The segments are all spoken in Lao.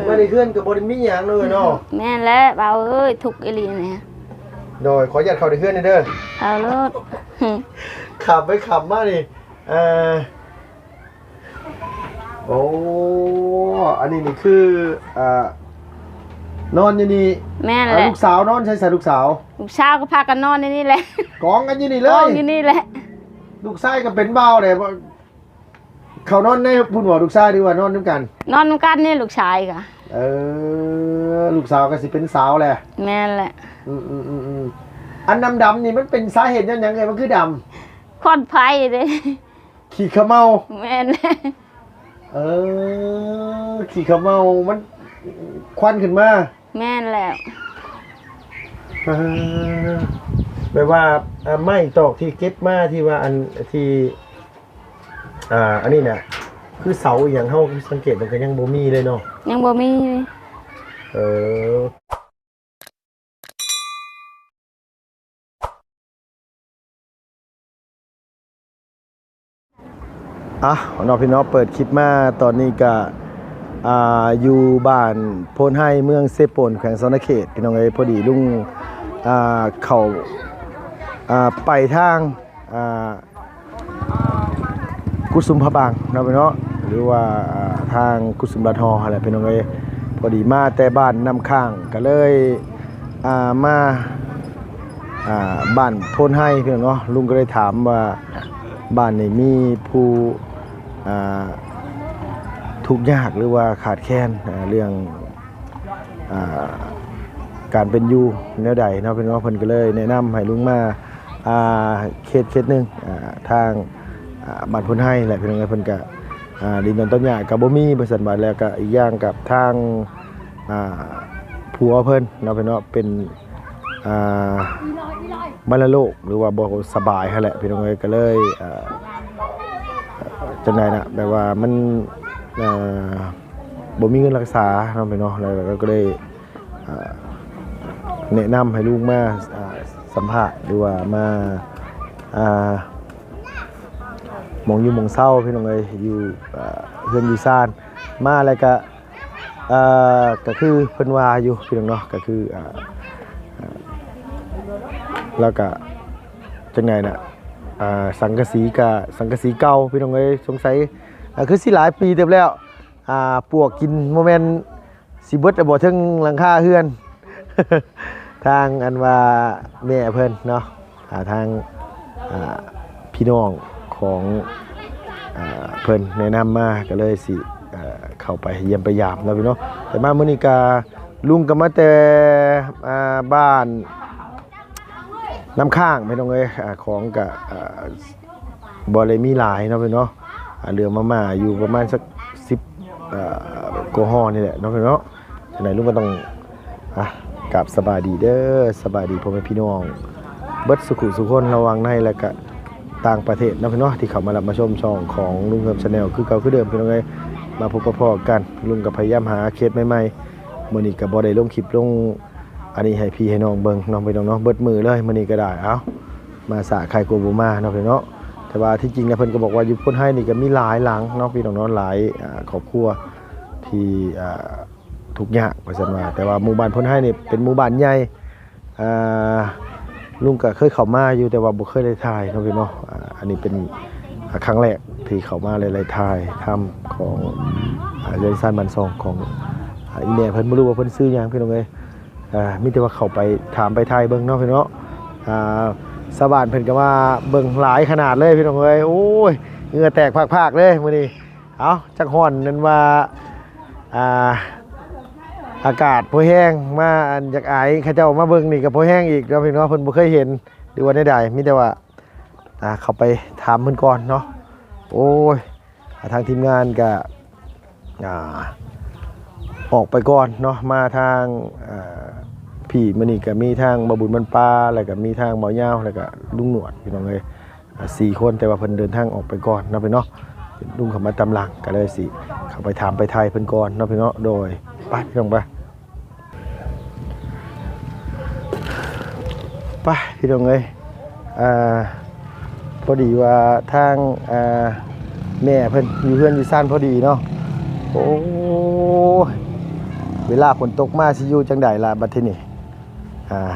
ມາໃນເຮືອນກໍບໍ່ໄດ້ມີຫຍັງເລີຍເນາະ. ແມ່ນແຫຼະ ບ່າວເອີຍ ທຸກອີ່ຫຼີນີ້. ໂດຍ ຂໍອະນຸຍາດເຂົ້າໃນເຮືອນແດ່ເດີ. ເຂົ້າໂລດ. ຂັບໄປຂັບມານີ້ ເອີ ໂອ້ ອັນນີ້ນີ້ຄື ອ່າ ນອນຢູ່ນີ້. ແມ່ນແຫຼະ. ອ່າ ລູກສາວນອນໃສຊະ ລູກສາວ? ລູກສາວກໍພາກັນນອນໃນນີ້ແຫຼະ ກອງກັນຢູ່ນີ້ເລີຍ. ກອງຢູ່ນີ້ແຫຼະ. ລູກຊາຍກໍເປັນບ່າວແຫຼະ ເຂົານອນໃນພຸ້ນບໍ່ ລູກຊາຍ ຫຼືວ່ານອນນຳກັນ? ນອນນຳກັນນີ້ ລູກຊາຍກະ. ເອີ ລູກສາວກໍຊິເປັນສາວແຫຼະ. ແມ່ນແຫຼະ. ອືມໆໆໆ ອັນດຳໆນີ້ມັນເປັນສາເຫດຍ້ອນຫຍັງເອີຍ ມັນຄືດຳ? ຄວັນໄຟເດ້. ຂີ້ຂະເມົາ. ແມ່ນແຫຼະ. ເອີ ຂີ້ຂະເມົາມັນຄວັນຂຶ້ນມາ. ແມ່ນແລ້ວ. ເອີ ແບບວ່າ ອ່າ ໄມ້ຕອກທີ່ເກັບມາທີ່ວ່າອັນທີ່ ອ່າ ອັນນີ້ນະ ຄືເສົາອີ່ຫຍັງ ເຮົາສັງເກດມັນກໍຍັງບໍ່ມີເລີຍເນາະ. ຍັງບໍ່ມີ. ເອີ. ອ່ະ ເນາະ ພີ່ນ້ອງ ເປີດຄລິບມາຕອນນີ້ກະ ອ່າ ຢູ່ບ້ານໂພນໄຮ ເມືອງເຊໂປນ ແຂວງສະຫວັນນະເຂດ ພີ່ນ້ອງເອີຍ. ພໍດີລຸງ ອ່າ ເຂົ້າ ອ່າ ໄປທາງ ອ່າ ກຸສຸມພະບາງເນາະ ພີ່ນ້ອງເນາະ ຫຼືວ່າ ອ່າ ທາງກຸສຸມລາດຫໍ່ຫັ້ນແຫຼະ ພີ່ນ້ອງເອີຍ. ພໍດີມາແຕ່ບ້ານນ້ຳຄ້າງ ກໍເລີຍ ອ່າ ມາ ອ່າ ບ້ານໂພນໄຮ ພີ່ນ້ອງເນາະ. ລຸງກໍເລີຍຖາມວ່າ ບ້ານນີ້ມີຜູ້ ອ່າ ທຸກຍາກ ຫຼືວ່າຂາດແຄນ ອ່າ ເລື່ອງ ອ່າ ການເປັນຢູ່ແນວໃດເນາະ ພີ່ນ້ອງເນາະ. ເພິ່ນກໍເລີຍແນະນຳໃຫ້ລຸງມາ ອ່າ ເຂດ ເຂດໜຶ່ງ ອ່າ ທາງ ອ່າ ບ້ານໂພນໄຮແຫຼະ ພີ່ນ້ອງເອີຍ. ເພິ່ນກໍ ອ່າ ດິນດອນຕອນຫຍ້າກໍບໍ່ມີ ວ່າຊັ້ນວ່າ. ແລ້ວກໍອີກຢ່າງກັບທາງ ອ່າ ຜົວເພິ່ນເນາະ ພີ່ນ້ອງເນາະ ເປັນ ອ່າ ມະລະໂລກ ຫຼືວ່າບໍ່ສະບາຍຫັ້ນແຫຼະ ພີ່ນ້ອງເອີຍ. ກໍເລີຍ ອ່າ ຈັ່ງໃດນະ ແບບວ່າມັນ ເອີ ບໍ່ມີເງິນຮັກສາເນາະ ພີ່ນ້ອງເນາະ. ແລ້ວກໍເລີຍ ອ່າ ແນະນຳໃຫ້ລຸງມາ ອ່າ ສຳພາດ ຫຼືວ່າມາ ອ່າ ໝ່ອງຢູ່ໝ່ອງເຊົາ ພີ່ນ້ອງເອີຍ ຢູ່ ອ່າ ເຮືອນຢູ່ຊານ ມາແລ້ວກະ ອ່າ ກະຄືເພິ່ນວ່າຢູ່ ພີ່ນ້ອງເນາະ ກະຄື ອ່າ ອ່າ ແລ້ວກະຈັ່ງໃດນະ ອ່າ ສັງກະສີກະສັງກະສີເກົ່າ ພີ່ນ້ອງເອີຍ. ສົງໄສ ອ່າ ຄືຊິຫຼາຍປີເຕີບແລ້ວ ອ່າ ປວກກິນບໍ່ແມ່ນ ຊິເບິດແລ້ວບໍ່ເທິງຫຼັງຄາເຮືອນ. ທາງອັນວ່າແມ່ເພິ່ນເນາະ ອ່າ ທາງ ອ່າ ພີ່ນ້ອງຂອງ ອ່າ ເພິ່ນແນະນຳມາ ກໍເລີຍຊິ ເອີ ເຂົ້າໄປຢ້ຽມໄປຢາມເນາະ ພີ່ນ້ອງ. ແຕ່ມາມື້ນີ້ກະ ລຸງກໍມາແຕ່ ອ່າ ບ້ານ ນ້ຳຄ້າງ ພີ່ນ້ອງເອີຍ. ອ່າ ຂອງກະ ອ່າ ບໍ່ໄດ້ມີຫຼາຍເນາະ ພີ່ນ້ອງເນາະ. ອ່າ ເຫຼືອມາມ່າຢູ່ປະມານສັກສິບ ເອີ ກວ່າຫໍ່ນີ້ແຫຼະເນາະ ພີ່ນ້ອງເນາະ. ຈັ່ງໃດລຸງກໍຕ້ອງ ອ່າ ກາບສະບາຍດີເດີ ສະບາຍດີພໍ່ແມ່ພີ່ນ້ອງເບິດສຸຂູສຸຄົນ ລະຫວ່າງໃນ ແລະກະຕ່າງປະເທດເນາະ ພີ່ນ້ອງເນາະ ທີ່ເຂົ້າມາຮັບມາຊົມຊ່ອງຂອງລຸງເຮີມ Channel ຄືເກົ່າຄືເດີມ ພີ່ນ້ອງເອີຍ. ມາພົບມາພໍ້ກັນ ລຸງກໍພະຍາຍາມຫາເຂດໃໝ່ໆ. ມື້ນີ້ກໍບໍ່ໄດ້ລົງຄລິບລົງ ອັນນີ້ໃຫ້ພີ່ໃຫ້ນ້ອງເບິ່ງເນາະ ພີ່ນ້ອງເນາະ ເບິດມື້ເລີຍມື້ນີ້ກໍໄດ້. ເອົ້າ ມາສາຍກວ່າບໍ່ມາເນາະ ພີ່ນ້ອງເນາະ. ແຕ່ວ່າທີ່ຈິງແລ້ວເພິ່ນກໍບອກວ່າຢູ່ໂພນໄຮນີ້ກໍມີຫຼາຍຫຼັງເນາະ ພີ່ນ້ອງເນາະ ຫຼາຍ ອ່າ ຄອບຄົວທີ່ ອ່າ ທຸກຍາກວ່າຊັ້ນວ່າ. ແຕ່ວ່າໝູ່ບ້ານໂພນໄຮນີ້ເປັນໝູ່ບ້ານໃຫຍ່ ອ່າ ລຸງກໍເຄີຍເຂົ້າມາຢູ່ ແຕ່ວ່າບໍ່ເຄີຍໄດ້ຖ່າຍເນາະ ພີ່ນ້ອງເນາະ. ອ່າ ອັນນີ້ເປັນ ອ່າ ຄັ້ງແລກທີ່ເຂົ້າມາ ແລະ ໄດ້ຖ່າຍທຳຂອງ ອ່າ ເຮືອນຊານບ້ານຊ່ອງຂອງ ອ່າ ອີ່ແມ່ເພິ່ນ ບໍ່ຮູ້ວ່າເພິ່ນຊື່ຫຍັງ ພີ່ນ້ອງເອີຍ. ອ່າ ມີແຕ່ວ່າເຂົ້າໄປຖາມໄປຖ່າຍເບິ່ງເນາະ ພີ່ນ້ອງເນາະ. ອ່າ ຊາວບ້ານເພິ່ນກໍມາເບິ່ງຫຼາຍຂະໜາດເລີຍ ພີ່ນ້ອງເອີຍ. ໂອ້ຍ ເຫື່ອແຕກພາກໆເລີຍມື້ນີ້. ເອົ້າ ຈັກຮ້ອນນັ້ນວ່າ ອ່າ ອາກາດພໍແຮງ ມາອັນຢາກອາຍ ເຂົາເຈົ້າມາເບິ່ງນີ້ກໍພໍແຮງອີກເນາະ ພີ່ນ້ອງ ເພິ່ນບໍ່ເຄີຍເຫັນ ຫຼືວ່າແນວໃດ. ມີແຕ່ວ່າ ອ່າ ເຂົ້າໄປຖາມເພິ່ນກ່ອນເນາະ. ໂອ້ຍ ອ່າ ທາງທີມງານກະ ອ່າ ອອກໄປກ່ອນເນາະ ມາທາງ ອ່າ ພີ້. ມື້ນີ້ກະມີທາງບ່າວບຸນ ບັນປາ ແລ້ວກະມີທາງບ່າວຍາວ ແລ້ວກະລຸງໜວດ ພີ່ນ້ອງເອີຍ. ອ່າ ສີ່ຄົນ ແຕ່ວ່າເພິ່ນເດີນທາງອອກໄປກ່ອນເນາະ ພີ່ນ້ອງເນາະ. ລຸງເຂົ້າມາຕາມຫຼັງ ກໍເລີຍຊິເຂົ້າໄປຖາມໄປຖ່າຍເພິ່ນກ່ອນເນາະ ພີ່ນ້ອງເນາະ. ໂດຍ ໄປ ພີ່ນ້ອງ ໄປ ໄປ ພີ່ນ້ອງເອີຍ. ອ່າ ພໍດີວ່າທາງ ອ່າ ແມ່ເພິ່ນຢູ່ເຮືອນຢູ່ຊານພໍດີເນາະ. ໂອ້ຍ ເວລາຝົນຕົກມາຊິຢູ່ຈັ່ງໃດລະບັດທີນີ້? ອ່າ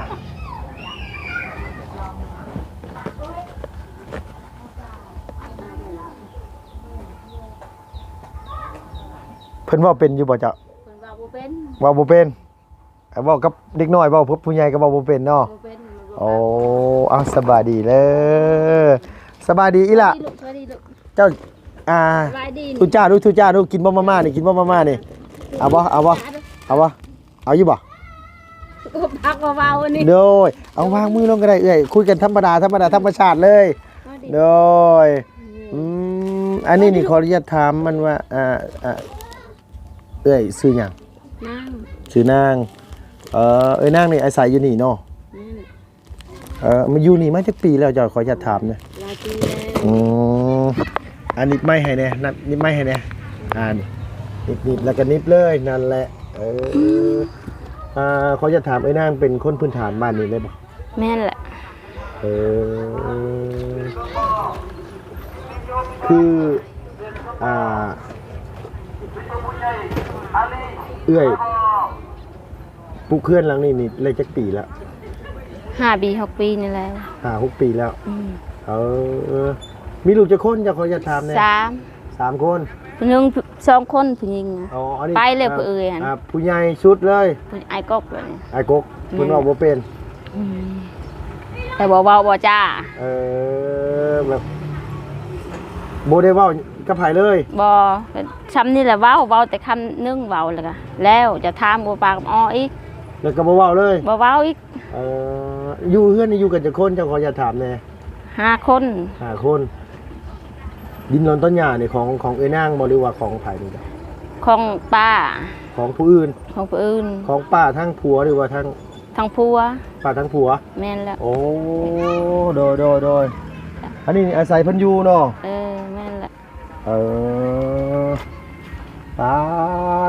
ເພິ່ນເວົ້າເປັນຢູ່ບໍ່ເຈົ້າ? ເພິ່ນເວົ້າບໍ່ເປັນ. ເວົ້າບໍ່ເປັນ. ເວົ້າກັບເດັກນ້ອຍ ເວົ້າກັບຜູ້ໃຫຍ່ກໍເວົ້າບໍ່ເປັນເນາະ. ບໍ່ເປັນ. ໂອ້ ເອົາ ສະບາຍດີເດີ ສະບາຍດີອີ່ຫຼ້າ. ສະບາຍດີລູກ ສະບາຍດີລູກ. ເຈົ້າ ອ່າ ສະບາຍດີ. ທຸຈ້າດູ ທຸຈ້າດູ ກິນບໍ່ມາມ່ານີ້ ກິນບໍ່ມາມ່ານີ້? ເອົາບໍ່ ເອົາບໍ່ ເອົາບໍ່ ເອົາຢູ່ບໍ່? ໂອ້ ພັກເວົ້າໆນີ້. ໂດຍ ເອົາວາງມືລົງກໍໄດ້ເອື້ອຍ ຄຸຍກັນທຳມະດາ ທຳມະດາ ທຳມະຊາດເລີຍ. ໂດຍ ອືມ ອັນນີ້ນີ້ຂໍອະນຸຍາດຖາມມັນວ່າ ອ່າ ອ່າ ເອື້ອຍຊື່ຫຍັງ? ນາງ ຊື່ນາງ. ເອີ ເອື້ອຍນາງນີ້ອາໄສຢູ່ນີ້ເນາະ? ແມ່ນ. ເອີ ມາຢູ່ນີ້ມາຈັກປີແລ້ວເຈົ້າ? ຂໍອະນຸຍາດຖາມແດ່. ຫຼາຍປີແລ້ວ. ອືມ ອັນໜີບໄມ້ໃຫ້ແດ່ ໜີບໄມ້ໃຫ້ແດ່. ອ່າ ໜີບ ໜີບ ແລ້ວກໍໜີບເລີຍ ນັ້ນແຫຼະ. ເອີ ອ່າ ຂໍອະນຸຍາດຖາມ ເອື້ອຍນາງເປັນຄົນພື້ນຖານບ້ານນີ້ເລີຍບໍ່? ແມ່ນແຫຼະ. ເອີ ຄື ອ່າ ເອື້ອຍ ປຸກເຮືອນຫຼັງນີ້ນີ້ໄດ້ຈັກປີແລ້ວ? ຫ້າປີ ຫົກປີນີ້ແຫຼະ. ຫ້າ ຫົກປີແລ້ວ. ອືມ ເອີ ມີລູກຈັກຄົນ? ເຈົ້າ ຂໍອະນຸຍາດຖາມແດ່. ສາມ ສາມຄົນ. ຜູ້ໜຶ່ງ ສອງຄົນ ຜູ້ຍິງ. ອໍ ອັນນີ້ ໄປແລ້ວ ອ່າ ຜູ້ເອື້ອຍຫັ້ນ. ອ່າ ຜູ້ໃຫຍ່ສຸດເລີຍ ຜູ້ ອ້າຍກົກເລີຍ. ອ້າຍກົກ. ແມ່ນ. ເພິ່ນເວົ້າບໍ່ເປັນ. ອືມ ແຕ່ບໍ່ເວົ້າບໍ່ຈາ. ເອີ ແບບບໍ່ໄດ້ເວົ້າກັບໃຜເລີຍ? ບໍ່. ຊ່ຳນີ້ແຫຼະເວົ້າ ເວົ້າແຕ່ຄຳໜຶ່ງ ເວົ້າແລ້ວກໍແລ້ວ ຈະຖາມບໍ່ປາກບໍ່ອໍອີກ ແລ້ວກໍບໍ່ເວົ້າເລີຍ. ບໍ່ເວົ້າອີກ. ເອີ ຢູ່ເຮືອນນີ້ຢູ່ກັນຈັກຄົນ? ເຈົ້າ ຂໍອະນຸຍາດຖາມແດ່. ຫ້າຄົນ. ຫ້າຄົນ. ດິນລອນຕອນຫຍ້ານີ້ຂອງ ຂອງເອື້ອຍນາງບໍ່ ຫຼືວ່າຂອງໃຜນີ້? ຂອງປ້າ. ຂອງຜູ້ອື່ນ? ຂອງຜູ້ອື່ນ. ຂອງປ້າທາງຜົວ ຫຼືວ່າທາງ ທາງຜົວ. ປ້າທາງຜົວ. ແມ່ນແລ້ວ. ໂອ້ ໂດຍ ໂດຍ ໂດຍ. ອັນນີ້ອາໄສເພິ່ນຢູ່ເນາະ? ເອີ ແມ່ນແລ້ວ. ເອີ ປາ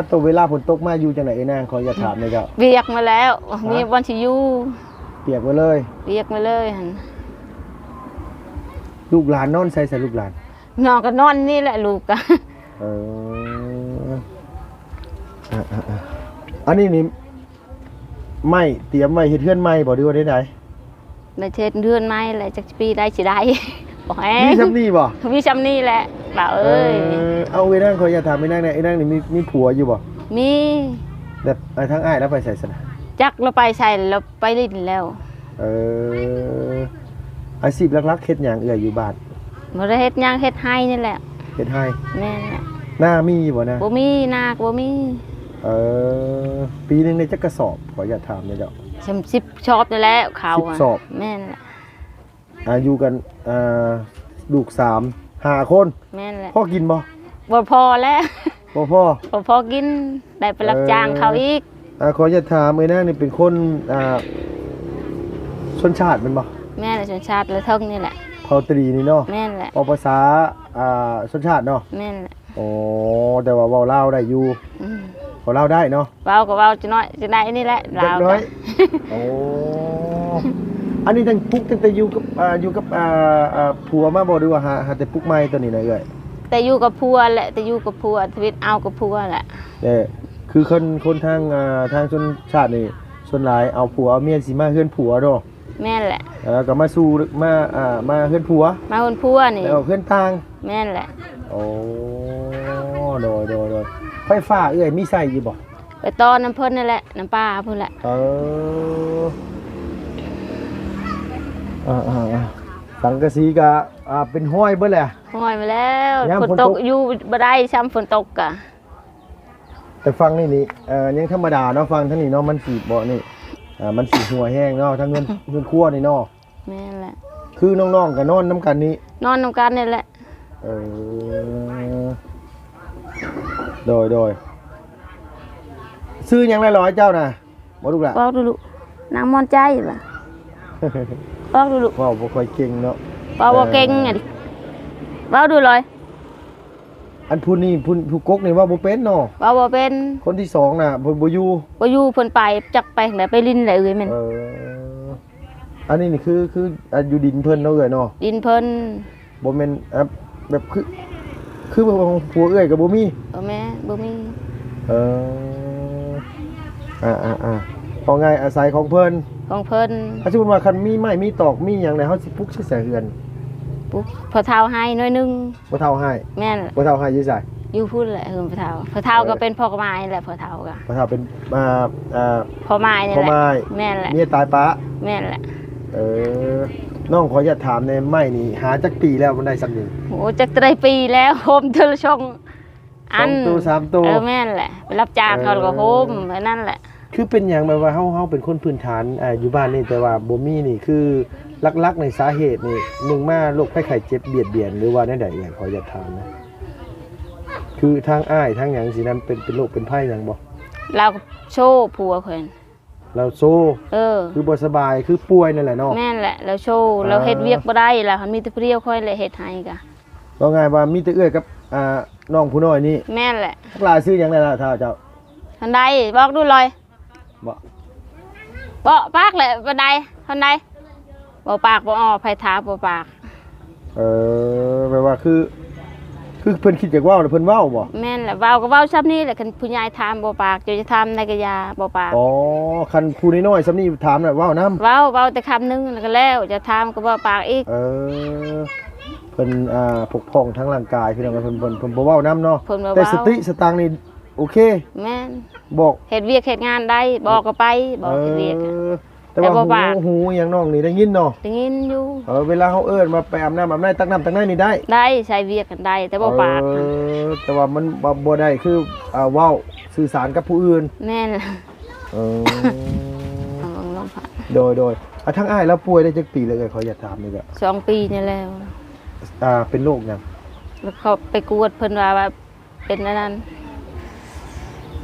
ໂຕ ເວລາຝົນຕົກມາຢູ່ຈັ່ງໃດເອື້ອຍນາງ? ຂໍອະນຸຍາດຖາມແດ່ເຈົ້າ. ປຽກໝົດແລ້ວ. ຮະ? ມີບ່ອນຊິຢູ່. ປຽກໝົດເລີຍ? ປຽກໝົດເລີຍຫັ້ນ. ລູກຫຼານນອນໃສ ໃສລູກຫຼານ? ນອນກໍນອນນີ້ແຫຼະລູກກະ. ເອີ ອັນນີ້ນີ້ ໄມ້ຕຽມໄວ້ເຮັດເຮືອນໃໝ່ບໍ່ ຫຼືວ່າແນວໃດ? ໄດ້ເຮັດເຮືອນໃໝ່ແຫຼະ ຈັກປີໃດຊິໄດ້. ບໍ່ແຮງ. ມີຊ່ຳນີ້ບໍ່? ມີຊ່ຳນີ້ແຫຼະບ່າວເອີຍ. ເອີ ເອົາ ເອື້ອຍນາງ ຂໍອະນຸຍາດຖາມເອື້ອຍນາງແດ່ ເອື້ອຍນາງນີ້ມີ ມີຜົວຢູ່ບໍ່? ມີ. ແບບ ເອີ ທາງອ້າຍລາວໄປໃສຊັ້ນນະ? ຈັກລາວໄປໃສ ລາວໄປຫຼິ້ນແລ້ວ. ເອີ ອາຊີບຫຼັກໆເຮັດຫຍັງເອື້ອຍຢູ່ບ້ານ? ບໍ່ໄດ້ເຮັດຫຍັງ ເຮັດໄຮ່ນີ້ແຫຼະ. ເຮັດໄຮ່? ແມ່ນແຫຼະ. ນາມີຢູ່ບໍ່ນາ? ບໍ່ມີ ນາກໍບໍ່ມີ. ເອີ ປີໜຶ່ງໄດ້ຈັກກະສອບ? ຂໍອະນຸຍາດຖາມແດ່ເຈົ້າ. ສິບ ສິບສອບນີ້ແຫຼະເຂົ້າ. ສິບສອບ? ແມ່ນແຫຼະ. ອາ ຢູ່ກັນ ອ່າ ລູກສາມ ຫ້າຄົນ. ແມ່ນແຫຼະ. ພໍກິນບໍ່? ບໍ່ພໍແຫຼະ. ບໍ່ພໍ? ບໍ່ພໍກິນ ໄດ້ໄປຮັບຈ້າງເຂົາອີກ. ເອີ ອ່າ ຂໍອະນຸຍາດຖາມ ເອື້ອຍນາງນີ້ເປັນຄົນ ອ່າ ຊົນຊາດແມ່ນບໍ່? ແມ່ນແຫຼະ ຊົນຊາດລະເທິງນີ້ແຫຼະ. ເຜົ່າຕະຫຼີນີ້ເນາະ? ແມ່ນແຫຼະ. ເວົ້າພາສາ ອ່າ ຊົນຊາດເນາະ? ແມ່ນແຫຼະ. ອໍ ແຕ່ວ່າເວົ້າລາວໄດ້ຢູ່. ອືມ ເວົ້າລາວໄດ້ເນາະ? ເວົ້າກໍເວົ້າຈັກໜ້ອຍ ຈັກໄດ້ນີ້ແຫຼະ ລາວ. ຈັກໜ້ອຍ. ໂອ້ ອັນນີ້ຕັ້ງ ປຸກຕັ້ງແຕ່ຢູ່ກັບ ອ່າ ຢູ່ກັບ ອ່າ ອ່າ ຜົວມາບໍ່ ຫຼືວ່າຫາ ຫາແຕ່ປຸກໃໝ່ໂຕນີ້ນະເອື້ອຍ? ແຕ່ຢູ່ກັບຜົວແຫຼະ ແຕ່ຢູ່ກັບຜົວ ທຳອິດເອົາກັບຜົວແຫຼະ. ເອີ ຄືຄົນ ຄົນທາງ ອ່າ ທາງຊົນຊາດນີ້ ສ່ວນຫຼາຍເອົາຜົວເອົາເມຍຊິມາເຮືອນຜົວເນາະ? ແມ່ນແຫຼະ. ເອີ ກໍມາສູ່ ມາ ອ່າ ມາເຮືອນຜົວ ມາເຮືອນຜົວນີ້ ແລ້ວເຮືອນຕ່າງ. ແມ່ນແຫຼະ. ໂອ້ ໂດຍ ໂດຍ ໂດຍ. ໄຟຟ້າເອື້ອຍມີໃຊ້ຢູ່ບໍ່? ໄປຕໍ່ນຳເພິ່ນນັ້ນແຫຼະ ນຳປ່າພຸ້ນແຫຼະ. ເອີ ອ່າໆໆ ສັງກະສີກະ ອ່າ ເປັນຮອຍເບິດແຫຼະ. ຮອຍມາແລ້ວ. ຍາມຝົນຕົກ ຝົນຕົກຢູ່ບໍ່ໄດ້ຊ້ຳ ຝົນຕົກກະ. ແຕ່ຝັ່ງນີ້ນີ້ ເອີ ຍັງທຳມະດາເນາະ ຝັ່ງທາງນີ້ເນາະ ມັນຊິບໍ່ນີ້ ເອີ ມັນຊິຮົ່ວແຮງເນາະ ທາງເຮືອນ ເຮືອນຄົວນີ້ເນາະ. ແມ່ນແຫຼະ. ຄືນ້ອງໆກໍນອນນຳກັນນີ້? ນອນນຳກັນນີ້ແຫຼະ. ເອີ ໂດຍ ໂດຍ. ຊື່ຫຍັງລະລອຍເຈົ້ານະ? ບໍ່ລູກຫຼະ? ບອກດູລູກ. ນາງມ່ອນໃຈລະ. ບອກດູລູກ. ເວົ້າບໍ່ຄ່ອຍເກັ່ງເນາະ. ເວົ້າບໍ່ເກັ່ງ. ເອີ ອັນນີ້ ເວົ້າດູລອຍ. ອັນຜູ້ນີ້ ຜູ້ ຜູ້ກົກນີ້ເວົ້າບໍ່ເປັນເນາະ? ເວົ້າບໍ່ເປັນ. ຄົນທີສອງນະ ເພິ່ນບໍ່ຢູ່. ບໍ່ຢູ່ ເພິ່ນໄປ ຈັກໄປທາງໃດ ໄປຫຼິ້ນແຫຼະເອື້ອຍແມ່ນ. ເອີ ອັນນີ້ນີ້ຄື ຄື ອ່າ ຢູ່ດິນເພິ່ນເນາະເອື້ອຍເນາະ? ດິນເພິ່ນ. ບໍ່ແມ່ນ ອ່າ ແບບ ຄື ຄືຂອງຜົວເອື້ອຍກໍບໍ່ມີ? ບໍ່ແມ່ນ ບໍ່ມີ. ເອີ ອ່າໆໆ ເວົ້າງ່າຍອາໄສຂອງເພິ່ນ ຂອງເພິ່ນ. ຖ້າສົມມຸດວ່າຄັນມີໄມ້ມີຕອກມີຫຍັງແລ້ວ ເຮົາຊິປຸກໃສ່ໃສເຮືອນ? ປຸກພໍ່ເຖົ້າໃຫ້ໜ້ອຍໜຶ່ງ. ພໍ່ເຖົ້າໃຫ້? ແມ່ນແຫຼະ. ພໍ່ເຖົ້າໃຫ້ຢູ່ໃສ? ຢູ່ພຸ້ນແຫຼະ ເຮືອນພໍ່ເຖົ້າ. ພໍ່ເຖົ້າກໍເປັນພໍ່ໝ້າຍແຫຼະ ພໍ່ເຖົ້າກໍ ພໍ່ເຖົ້າເປັນ ອ່າ ອ່າ ພໍ່ໝ້າຍນີ້ແຫຼະ. ເມຍຕາຍປະ? ແມ່ນແຫຼະ. ເອີ ນ້ອງຂໍອະນຸຍາດຖາມແດ່ ໄມ້ນີ້ຫາຈັກປີແລ້ວມັນໄດ້ສ່ຳນີ້? ໂອ້ ຈັກເທົ່າໃດປີແລ້ວ ໂຮມເທື່ອລະສອງ ອັນ ສອງໂຕ ສາມໂຕ. ເອີ ແມ່ນແຫຼະ ໄປຮັບຈ້າງເຂົາ ເອີ ແລ້ວກໍໂຮມ ແບບນັ້ນແຫຼະ. ຄືເປັນຫຍັງແບບວ່າເຮົາ ເຮົາເປັນຄົນພື້ນຖານ ອ່າ ຢູ່ບ້ານນີ້ ແຕ່ວ່າບໍ່ມີນີ້ ຄືຫຼັກໆໃນສາເຫດນີ້ ໜຶ່ງມາໂລກໄພໄຂ້ເຈັບບຽດບຽນ ຫຼືວ່າແນວໃດ? ເອື້ອຍ ຂໍອະນຸຍາດຖາມນະ ຄືທາງອ້າຍທາງຫຍັງຊີ້ນະ ເປັນ ເປັນໂລກເປັນໄພຫຍັງບໍ່? ລາວໂຊຜົວຂ້ອຍ ລາວໂຊ ເອີ ຄືບໍ່ສະບາຍ ຄືປ່ວຍນັ້ນແຫຼະເນາະ. ແມ່ນແຫຼະ ລາວໂຊ ອ່າ ລາວເຮັດວຽກບໍ່ໄດ້ ລາວມີແຕ່ຜູ້ດຽວຂ້ອຍແຫຼະເຮັດໃຫ້ກະ ເວົ້າງ່າຍວ່າມີແຕ່ເອື້ອຍກັບ ອ່າ ນ້ອງຜູ້ນ້ອຍນີ້. ແມ່ນແຫຼະ. ບັກຫຼ້າຊື່ຫຍັງແດ່ລະ ທ້າວເຈົ້າ? ທັນໄດ້ ບອກດູລອຍ. ບໍ່ ບໍ່ປາກແຫຼະ ປານໃດ ທັນໄດ້ ບໍ່ປາກບໍ່ອໍ ໃຜຖາມບໍ່ປາກ. ເອີ ແບບວ່າຄື ຄືເພິ່ນຄິດຢາກເວົ້າແລ້ວເພິ່ນເວົ້າບໍ່? ແມ່ນແຫຼະ ເວົ້າກໍເວົ້າຊ່ຳນີ້ແຫຼະ ຄັນຜູ້ໃຫຍ່ຖາມບໍ່ປາກ ເຈົ້າຈະຖາມໄດ້ກໍຢ່າ ບໍ່ປາກ. ອໍ ຄັນຜູ້ນ້ອຍໆຊ່ຳນີ້ຖາມນະເວົ້ານຳ. ເວົ້າ ເວົ້າແຕ່ຄຳໜຶ່ງແລ້ວກໍແລ້ວ ຈະຖາມກໍບໍ່ປາກອີກ. ເອີ ເພິ່ນ ອ່າ ປົກປ້ອງທາງຮ່າງກາຍ ພີ່ນ້ອງ ເພິ່ນ ເພິ່ນ ເພິ່ນບໍ່ເວົ້ານຳເນາະ ເພິ່ນບໍ່ເວົ້າ ແຕ່ສະຕິສະຕັງນີ້ ໂອເຄ. ແມ່ນ ບອກ ເຮັດວຽກເຮັດງານໄດ້ ບອກກໍໄປ ບອກເຮັດວຽກ. ເອີ ແຕ່ວ່າ ແຕ່ບໍ່ປາກ ຫູ ຫູຫຍັງນ້ອງນີ້ໄດ້ຍິນເນາະ? ໄດ້ຍິນຢູ່. ເອີ ເວລາເຮົາເອີ້ນມາໄປອາບນ້ຳອາບໃນ ຕັກນ້ຳຕັກໃນນີ້ໄດ້? ໄດ້ ໃຊ້ວຽກຫັ້ນໄດ້ ແຕ່ບໍ່ປາກ. ເອີ ແຕ່ວ່າມັນບໍ່ ບໍ່ໄດ້ຄື ອ່າ ເວົ້າສື່ສານກັບຜູ້ອື່ນ. ແມ່ນ. ເອີ ເອົາເບິ່ງລອງຜ່ານ. ໂດຍ ໂດຍ. ອ່າ ທາງອ້າຍລາວປ່ວຍໄດ້ຈັກປີແລ້ວ ເອື້ອຍ ຂໍຢາກຖາມນີ້ກະ? ສອງປີນີ້ແລ້ວ. ອ່າ ເປັນໂລກຫຍັງ? ແລ້ວເຂົາໄປກວດ ເພິ່ນວ່າ ວ່າ ເປັນອັນນັ້ນ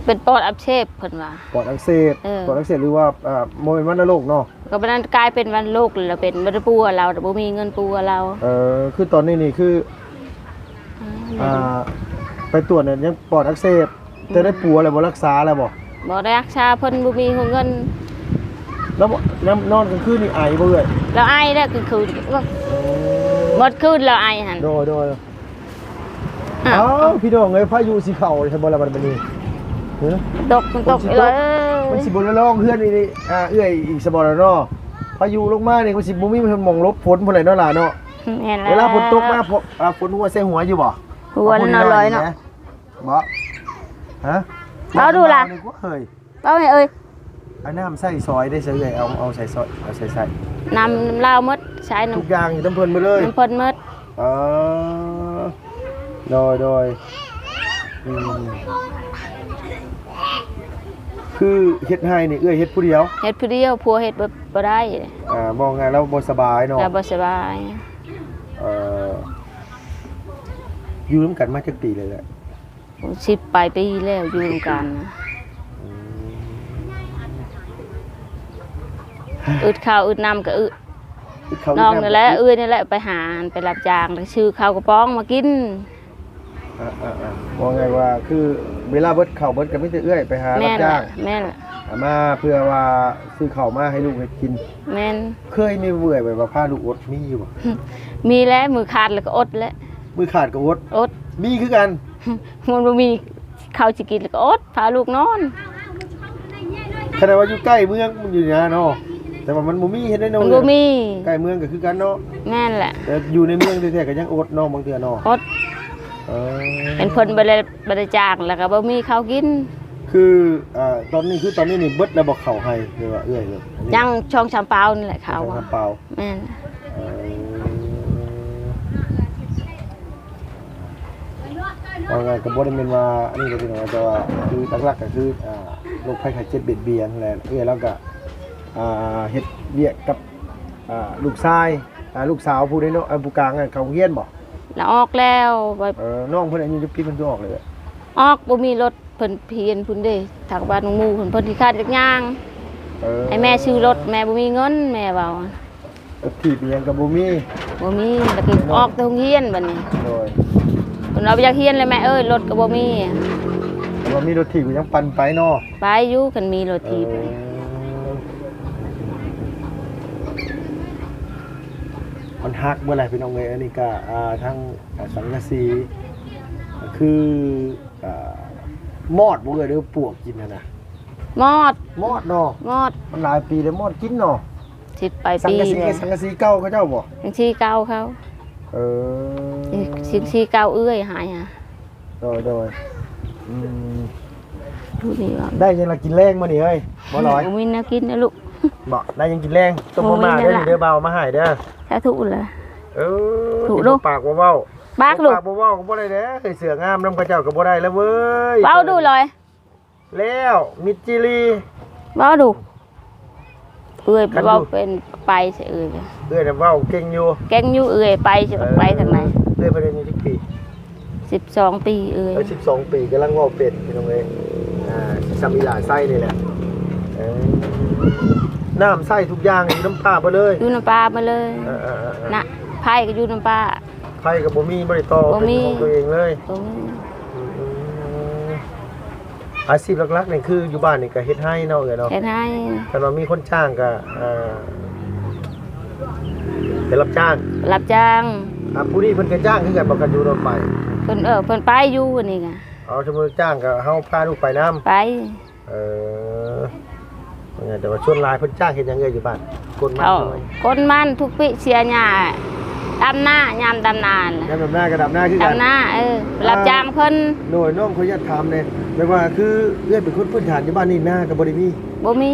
ເປັນປອດອັກເສບເພິ່ນວ່າ. ປອດອັກເສບ? ເອີ ປອດອັກເສບ ຫຼືວ່າ ອ່າ ບໍ່ແມ່ນວັນນະໂລກເນາະ? ກໍບັດນັ້ນກາຍເປັນວັນໂລກ ແລ້ວເປັນ ບໍ່ໄດ້ປົວລາວ ບໍ່ມີເງິນປົວລາວ. ເອີ ຄືຕອນນີ້ນີ້ຄື ອ່າ ອ່າ ໄປຕວດນີ້ຍັງປອດອັກເສບ ແຕ່ໄດ້ ອືມ ປົວແລ້ວບໍ່? ລັກສາແລ້ວບໍ່? ບໍ່ໄດ້ຮັກສາ ເພິ່ນບໍ່ມີຫົວເງິນ. ແລ້ວນອນກາງຄືນນີ້ໄອບໍ່ເອື້ອຍ? ລາວໄອແລ້ວກາງຄືນ ເອີ ໝົດຄືນລາວໄອຫັ້ນ. ໂດຍ ໂດຍ. ອ້າວ ອ້າວ ພີ່ນ້ອງເອີຍ ພາຍຸຊິເຂົ້າໃຊ່ບໍ່ລະບັດນີ້? ຮະ ຕົກ ມັນຕົກ ມັນຊິຕົກ ເອີ ມັນຊິບໍ່ລະລອງເຮືອນອີກ ອ່າ ເອື້ອຍອີກຊະບໍ່ລະເນາະ? ພາຍຸລົງມານີ້ ມັນຊິບໍ່ມີໝ່ອງຫຼົບຝົນພຸ້ນແຫຼະເນາະຫຼາເນາະ. ແມ່ນແລ້ວ ເວລາຝົນຕົກມາ ຝົນ ອ່າ ຝົນຫົວໃສ່ຫົວຢູ່ບໍ່? ຫົວ ເອົາ ແນ່ນອນລອຍເນາະ ບໍ່? ຮະ? ເອົາດູລະ ເວົ້າແນ່ເຮີ້ຍ. ເອົາແມ່ເອີຍ ເອົານ້ຳໃສ່ຊອຍໄດ້ຊະເອື້ອຍ ເອົາ ເອົາໃສ່ຊອຍ ເອົາໃສ່ ໃສ່ ນ້ຳລາວໝົດ ໃສ່ ທຸກຢ່າງຢູ່ນຳເພິ່ນໝົດເລີຍ ນຳເພິ່ນໝົດ. ເອີ ໂດຍ ໂດຍ ອືມ ຄືເຮັດໄຮ່ນີ້ເອື້ອຍເຮັດຜູ້ດຽວ? ເຮັດຜູ້ດຽວ ຜົວເຮັດບໍ່ ບໍ່ໄດ້. ອ່າ ເວົ້າງ່າຍລາວບໍ່ສະບາຍເນາະ? ລາວບໍ່ສະບາຍ. ເອີ ຢູ່ນຳກັນມາຈັກປີແລ້ວເອື້ອຍ? ສິບປາຍປີແລ້ວຢູ່ນຳກັນ. ອືມ ອຶດເຂົ້າອຶດນ້ຳກໍອຶດ ອຶດເຂົ້າ ນ້ອງນີ້ແຫຼະ ອຶດນ້ຳ ເອື້ອຍນີ້ແຫຼະໄປຫາ ໄປຮັບຈ້າງ ແລ້ວຊື້ເຂົ້າກະປ໋ອງມາກິນ. ອ່າໆໆ ເວົ້າງ່າຍວ່າຄືເວລາເບິດເຂົ້າເບິດກໍມີແຕ່ເອື້ອຍໄປຫາ ແມ່ນແຫຼະ ຮັບຈ້າງ ແມ່ນແຫຼະ ເອົາມາເພື່ອວ່າຊື້ເຂົ້າມາໃຫ້ລູກເຮັດກິນ. ແມ່ນ. ເຄີຍມີເອື້ອຍແບບວ່າພາລູກອົດ ມີຢູ່ບໍ່? ມີແຫຼະ ມື້ຂາດແລ້ວກໍອົດແຫຼະ. ມື້ຂາດກໍອົດ? ອົດ. ມີຄືກັນ? ມັນບໍ່ມີເຂົ້າຊິກິນແລ້ວກໍອົດ ພາລູກນອນ. ຂະໜາດວ່າຢູ່ໃກ້ເມືອງ ມັນຢູ່ນະເນາະ ແຕ່ວ່າມັນບໍ່ມີເຮັດໄດ້ເນາະ. ມັນບໍ່ມີ. ໃກ້ເມືອງກໍຄືກັນເນາະ. ແມ່ນແຫຼະ. ແຕ່ຢູ່ໃນເມືອງແທ້ໆກໍຍັງອົດເນາະ ບາງເທື່ອເນາະ. ອົດ. ເອີ ເຫັນເພິ່ນບໍ່ໄດ້ ບໍ່ໄດ້ຈ້າງ ແລ້ວກໍບໍ່ມີເຂົ້າກິນ. ຄື ອ່າ ຕອນນີ້ ຄືຕອນນີ້ນີ້ເບິດແລ້ວບໍ່ ເຂົ້າໄຮ່ ຫຼືວ່າເອື້ອຍ? ຍັງສອງສາມເປົານີ້ແຫຼະ ເຂົ້າ ສອງສາມເປົາ. ແມ່ນ. ເອີ ເວົ້າງ່າຍກໍບໍ່ໄດ້ແມ່ນວ່າອັນນີ້ເດ້ພີ່ນ້ອງ ແຕ່ວ່າຄືຫຼັກໆກໍຄື ອ່າ ໂລກໄພໄຂ້ເຈັບບຽດບຽນແຫຼະ. ເອື້ອຍລາວກໍ ອ່າ ເຮັດວຽກກັບ ອ່າ ລູກຊາຍ ອ່າ ລູກສາວຜູ້ນ້ອຍ ເອີ ຜູ້ກາງນັ້ນເຂົ້າໂຮງຮຽນບໍ່? ລາອອກແລ້ວ. ເອີ ນ້ອງເພິ່ນອາຍຸຈັກປີເພິ່ນຄືອອກເລີຍ? ອອກ ບໍ່ມີລົດ ເພິ່ນຮຽນພຸ້ນເດ້ ທາງບ້ານໝູ່ເພິ່ນ ເພິ່ນຂີ້ຄ້ານຈັກຍ່າງ. ເອີ ໃຫ້ແມ່ຊື້ລົດ ແມ່ບໍ່ມີເງິນ ແມ່ເວົ້າ. ລົດຖີບອີ່ຫຍັງກໍບໍ່ມີ? ບໍ່ມີ ແລ້ວກໍອອກແຕ່ໂຮງຮຽນບັດນີ້. ໂດຍ. ເພິ່ນວ່າບໍ່ຢາກຮຽນແລ້ວແມ່ເອີຍ ລົດກໍບໍ່ມີ. ແຕ່ວ່າມີລົດຖີບກໍຍັງປັ່ນໄປເນາະ? ໄປຢູ່ ຄັນມີລົດຖີບ. ເອີ ມັນຫັກເບິດແຫຼະພີ່ນ້ອງເອີຍ. ອັນນີ້ກໍ ອ່າ ທັງ ອ່າ ສັງກະສີ ກໍຄື ອ່າ ມອດບໍ່ເອີຍ ຫຼືປວກກິນຫັ້ນນະ? ມອດ ມອດເນາະ ມອດ ມັນຫຼາຍປີແລ້ວ ມອດກິນເນາະ ສິບປາຍປີແລ້ວ. ສັງກະສີເກົ່າເຂົາເຈົ້າບໍ່? ສັງກະສີເກົ່າເຂົາ. ເອີ ສັງກະສີເກົ່າເອື້ອຍໃຫ້ຫາ. ໂດຍ ໂດຍ ອືມ ໄດ້ຫຍັງລະກິນແລງມື້ນີ້ເອີຍ? ບໍ່ລອຍ ບໍ່ມີແນວກິນນະລູກ. ບໍ່ ໄດ້ຫຍັງກິນແລງ? ຕົ້ມມາມ່າເດີ ເດີ ບ່າວເອົາມາໃຫ້ເດີ. ສາທຸລະ. ເອີ ປາກບໍ່ເວົ້າ ປາກລູກ ປາກບໍ່ເວົ້າກໍບໍ່ໄດ້ເດ້. ເສືອງາມນຳເຂົາເຈົ້າກໍບໍ່ໄດ້ລະເວີຍ. ເວົ້າດູລອຍ. ແລ້ວມິດຈີຣີ ເວົ້າດູ. ເອື້ອຍເວົ້າເປັນ ໄປໃສເອື້ອຍ. ເອື້ອຍນະເວົ້າເກັ່ງຢູ່ ເກັ່ງຢູ່ເອື້ອຍ. ໄປ ໄປທາງໃດ? ເອື້ອຍເພິ່ນອາຍຸຈັກປີ? ສິບສອງປີເອື້ອຍ. ເອີ ສິບສອງປີ ກຳລັງເວົ້າເປັນ ພີ່ນ້ອງເອີຍ. ອ່າ ຊິຊ່ຳອີຫຼ້າໄຊນີ້ແຫຼະ. ເອີ ນ້ຳໃຊ້ທຸກຢ່າງຢູ່ນຳປ້າເບິດເລີຍ. ຢູ່ນຳປ້າເບິດເລີຍ. ເອີ ເອີ ເອີ ນະ ໄຟກໍຢູ່ນຳປ້າ. ໄຟກໍບໍ່ມີ ບໍ່ໄດ້ຕໍ່ ບໍ່ມີ ເປັນຂອງຕົວເອງເລີຍ. ບໍ່ມີ. ອືມ ອາຊີບຫຼັກໆນີ້ຄືຢູ່ບ້ານນີ້ກໍເຮັດໄຮ່ເນາະ ເອື້ອຍເນາະ? ເຮັດໄຮ່. ຄັນວ່າມີຄົນຈ້າງກໍ ເອີ ໄປຮັບຈ້າງ? ໄປຮັບຈ້າງ. ອ່າ ຜູ້ນີ້ເພິ່ນກໍຈ້າງຄືກັນບໍ່ ຄັນຢູ່ດອນໄປ? ເພິ່ນ ເອີ ເພິ່ນໄປຢູ່ນີ້ກະ. ເອົາ ສົມມຸດຈ້າງກໍເຮົາພາລູກໄປນຳ? ໄປ. ເອີ ແຕ່ວ່າສ່ວນຫຼາຍເພິ່ນຈ້າງເຮັດຫຍັງເອື້ອຍຢູ່ບ້ານ? ກົນມັນ ເຂົາ ກົນມັນທຸກປີເສຍຫຍ້າ ດຳນາ ຍາມດຳນານະ. ຍາມດຳນາກໍດຳນາຄືກັນ? ດຳນາ ເອີ ໄປຮັບຈ້າງເພິ່ນ. ໂດຍ ນ້ອງຂໍອະນຸຍາດຖາມແດ່ ແບບວ່າຄືເອື້ອຍເປັນຄົນພື້ນຖານຢູ່ບ້ານນີ້ ນາກໍບໍ່ໄດ້ມີ? ບໍ່ມີ.